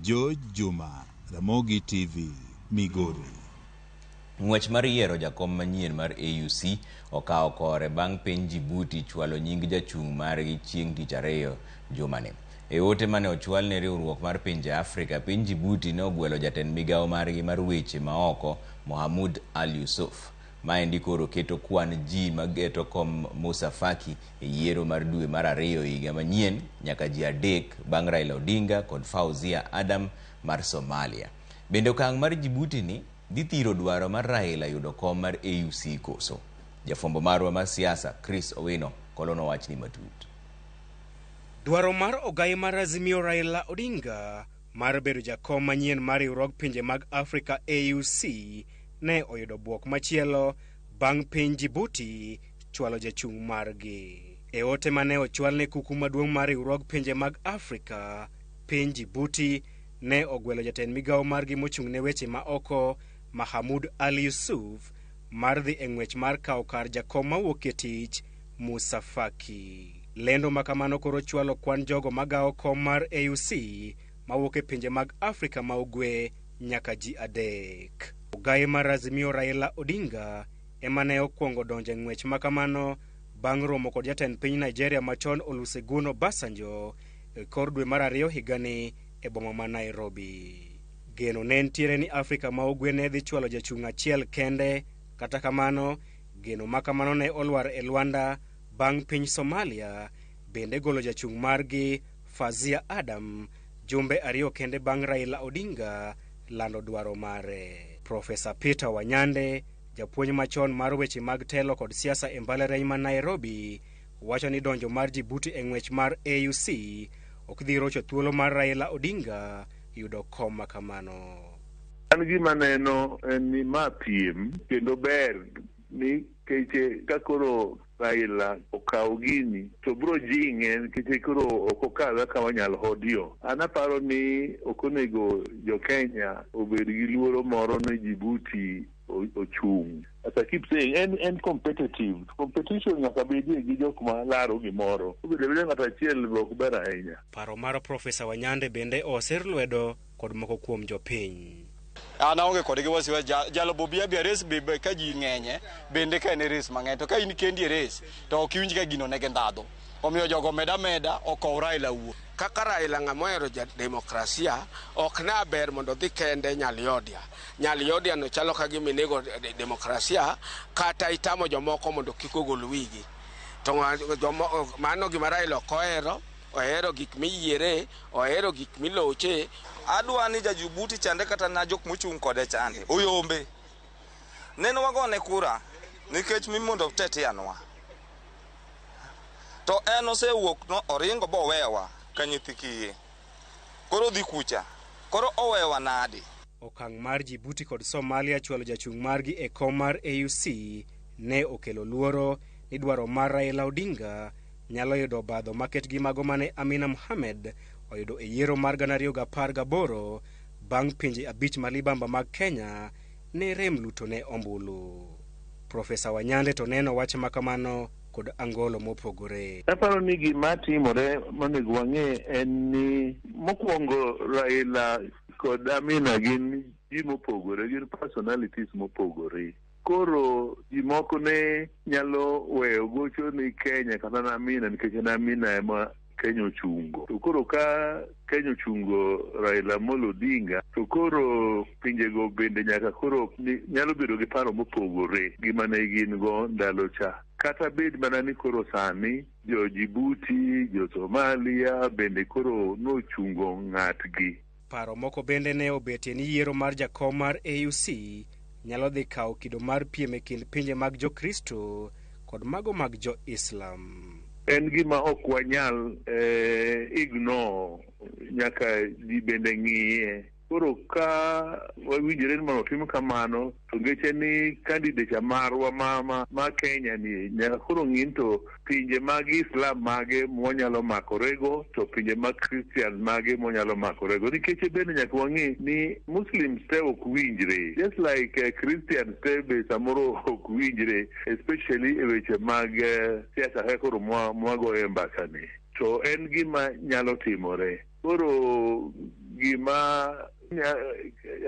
George Juma, Ramogi TV, Migori. Ng'wech mar yiero jakom manyien mar AUC okawo kore bang' piny Djibouti chwalo nying jachung' margi chieng' tich ariyo jumani. E ote mane ochwal ne riwruok mar pinje Afrika, piny Djibouti ne ogwelo jatend migawo margi mar weche maoko Mohamud Al Yusuf. Maendi koro keto kwan ji mageto kom Musa Faki e yiero mar dwe mar ariyo higa manyien nyaka ji adek bang' Raila Odinga kod Fauzia Adam mar Somalia. Bende okang' mar Djibouti ni dhi thiro dwaro mar Raila yudo kom mar AUC koso? Jafwambo marwa mar siasa Chris Owino kolono wachni matut. Dwaro mar ogai mar Azimio Raila Odinga mar bedo jakom manyien mar riwruog pinje mag Afrika AUC ne oyudo bwok machielo bang' piny Djibouti chwalo jachung' margi. E ote mane ochwal ne kuku maduong' mar riwruog pinje mag Afrika, piny Djibouti ne ogwelo jatend migawo margi mochung' ne weche ma oko Mahamud Ali Yusuf mar dhi e ng'wech mar kawo kar jakom mawuok e tich Musa Faki. Lendo ma kamano koro chwalo kwan jogo magawo kom mar AUC mawuok e pinje mag Afrika ma Ugwe nyaka ji adek. Ogai mar Azimio Raila Odinga ema ne okwongo donjo e ng'wech ma kamano bang' romo kod jatend piny Nigeria machon Olusegun Obasanjo e kor dwe mar ariyo higani e boma ma Nairobi. Geno ne nitiere ni Afrika ma Ugwe ne dhi chwalo jachung' achiel kende, kata kamano geno ma kamano ne olwar e lwanda bang' piny Somalia bende golo jachung' margi Fazia Adam jumbe ariyo kende bang' Raila Odinga lando dwaro mare. Profesa Peter Wanyande, japuonj machon mar weche mag telo kod siasa e mbalariany ma Nairobi, wacho ni donjo mar Djibouti e ng'wech mar AUC ok dhi rocho thuolo mar Raila Odinga yudo kom ma kamano. An gima neno en ni ma piem kendo ber nikech ka koro Raila okawo gini to bro jing'e nikech koro ok okawe akawa nyal hodio. An aparo ni ok onego jo Kenya obed gi luoro moro ni Djibouti ochung'. As I keep saying, en competitive. Competition nyaka bedie gi jok ma laro gimoro. Obedo abeda ng'ato achiel be ok ber ahinya. Paro mar Profesa Wanyande bende osir lwedo kod moko kuom jopiny. An aonge kodgi wasiwasi jalo bobi abi race be ka ji ng'enye bende ka en e race mang'eny to ka in kendi e race to ok iwinj ka gino nigi ndhadhu. Omiyo jogo meda meda okow Raila wuo. Kaka Raila ng'ama ohero ja demokrasia ok na ber mondo odhi kende Nyaliodia. Nyaliodia no chalo ka gima inego demokrasia kata itamo jomoko mondo kik ogol wigi. To mano gima Raila ok ohero, ohero gik miyiere, ohero gik miloche. Adwa ni ja Djibouti chande kata na jok mochung' kode chande oyombe. Nene wagone kura nikech mi mondo teteanwa. To en osewuok no oringo bowewa ka nyithi kiye. Koro odhi kucha. Koro owewa nadi? Okang' mar Djibouti kod Somalia chwalo jachung' margi e kom mar AUC ne okelo luoro ni dwaro mar Raila Odinga nyalo yudo obadho maket gi mago mane Amina Mohamed oyudo e yiero mar 2018 bang' pinje abich malibamba mag Kenya ne rem luto ne ombulu. Profesa Wanyande to neno wach makamano kod angolo mopogore. Aparo ni gima timore monego wang'e en ni mokwongo Raila kod Amina gin ji mopogore, gin personalities mopogore. Koro ji moko ne nyalo weyo gocho ni Kenya kata na Amina nikech en Amina ema Kenya ochungo. To koro ka Kenya ochungo Raila Amolo Odinga, to koro pinjego bende nyaka koro nyalo bedo gi paro mopogore gi mane gin go ndalo cha. Kata bed mana ni koro sani jo Djibouti, jo Somalia bende koro nochungo ng'atgi. Paro moko bende ne obetie ni yiero mar jakom mar AUC nyalo dhi kawo kido mar piem e kind pinje mag Jokristo kod mago mag Jo-Islam. En gima ok wanyal ignore, nyaka ji bende ng'iye. Koro ka wawinjore ni mondo otim kamano, to ngeche ni candidate marwa ma Kenya ni nyaka koro ng'i to pinje mag Islam mage mwanyalo makorego to pinje mag Christian mage mwanyalo makorego. Nikech bende nyaka wang'e ni Muslims te ok winjre, just like Christians te be samoro ok winjre, especially e weche mag siasa kaka koro mwagoye mbaka ni. To en gima nyalo timore. Koro Gima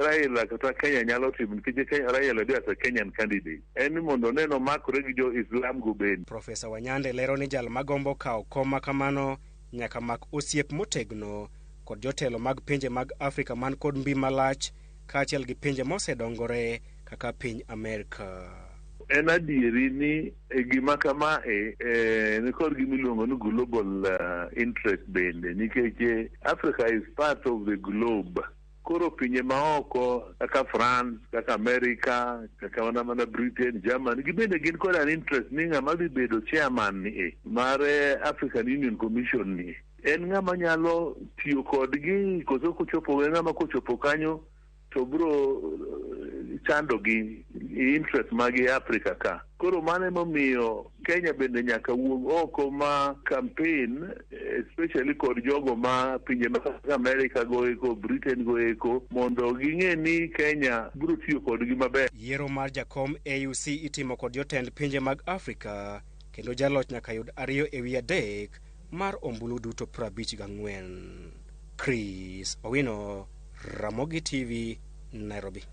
Raila kata Kenya nyalo timo nikech Raila be as a Kenyan candidate en ni mondo one nomakore gi jo Islam go bende. Profesa Wanyande lero ni jal magombo kawo kom ma kamano nyaka mak osiep motegno kod jotelo mag pinje mag Afrika man kod mbi malach kaachiel gi pinje mosedongore kaka piny Amerka. En adieri ni gima kama e nikod gima iluongo ni global interest bende nikech Africa is part of the globe. Koro pinje maoko kaka France, kaka America, kaka mana Britain, Germany, gibende gin kod an interest ni ng'ama dhi bedo chairman ni e mar African Union Commission ni en ng'ama nyalo tiyo kodgi koso kochopo en ng'ama kochopo kanyo to bro chando gi interest magi Africa ka. Koro mano emomiyo Kenya bende nyaka wuog oko ma campaign, especially kod jogo ma pinje kaka America go eko, Britain go eko, mondo ging'e ni Kenya biro tiyo kodgi maber. Yiero mar jakom AUC itimo kod jotend pinje mag Afrika kendo jaloch nyaka yud 2 ewi 3 mar ombulu duto 54. Chris Owino, Ramogi TV, Nairobi.